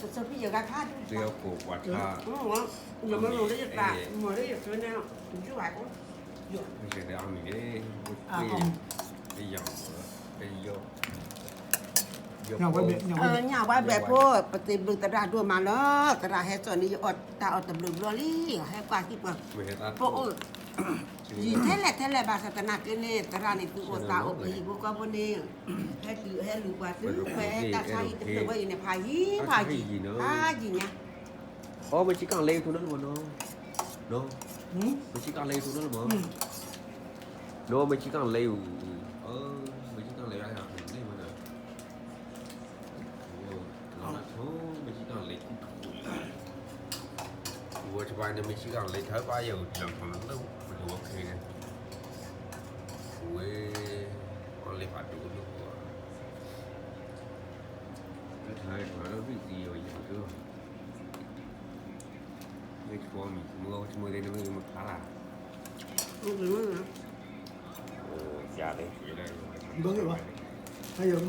ဖံယဂၤခါဒုး ယမ့ၢ်လီၤလၢယသး မ့ၢ်လၢယသးန့ၣ် ယွၤ မ့ၢ်တဲအမံၤန့ၣ် တယၤမ့ၢ် တယၤ ညၣ်ဝဲဘဲဖိ ပသ့ၣ်ဘျုးသရၣ်ဒိၣ်မးလီၤ သရၣ်ဟဲစိာ်န့ၣ် ယအီၣ်တၢ်အီၣ်တဘျုးဘျီလံ ဟဲကွၢ်သံပှၤ ပအိၣ် ယံာ်ထဲလဲၣ်ထဲလဲၣ်ဘၣ်ဆၣ်သနာ်က့န့ၣ် သရၣ်န့ၣ် သုအိၣ်သးအိၣ်ပဟံၣ်ဖိဃီဖိန့ၣ် ဟဲတုၤဟဲလူၤပှၤသု ဖဲတၢ်ဆါဟံၣ်တဖျၢၣ်ဝဲအံၤန့ၣ် ဖးယံၤဖးယံၤ ဖးယံၤညါ အီ မ့ၢ်ဆံကၣ်လဲၤထူနၢ်လၢမနီၤ မ့ၢ်ဆံကၣ်လဲၤထူနၢ်လၢမနီၤ မ့ၢ်ဆံကၣ်လဲၤအူ မ့ၢ်ဆံကၣ်လဲၤယၤန့ၣ်မနီၤ မ့ၢ်ဆံကၣ်လဲၤထူ ဝဲတဘၣ်န့ၣ် မ့ၢ်ဆံကၣ်လဲၤထူဘၣ်ယၤအူတလီၤထူနၢ်လၢ ပတဝီခဲန့ၣ် ဝဲ အီၣ်လဲၤဖးဒိၣ်ဒိၣ် လၢထါထူနၢ်ဘံၣ်သံအီၤယၤကၢ မ့ၢ်ဆိမံၤ မ့ၢ်ဆိမံၤသ့ၣ်န့ၣ်မ့ၢ်မ့ၢ်ဖျါလၢ် ယၤလၢ ဘၣ်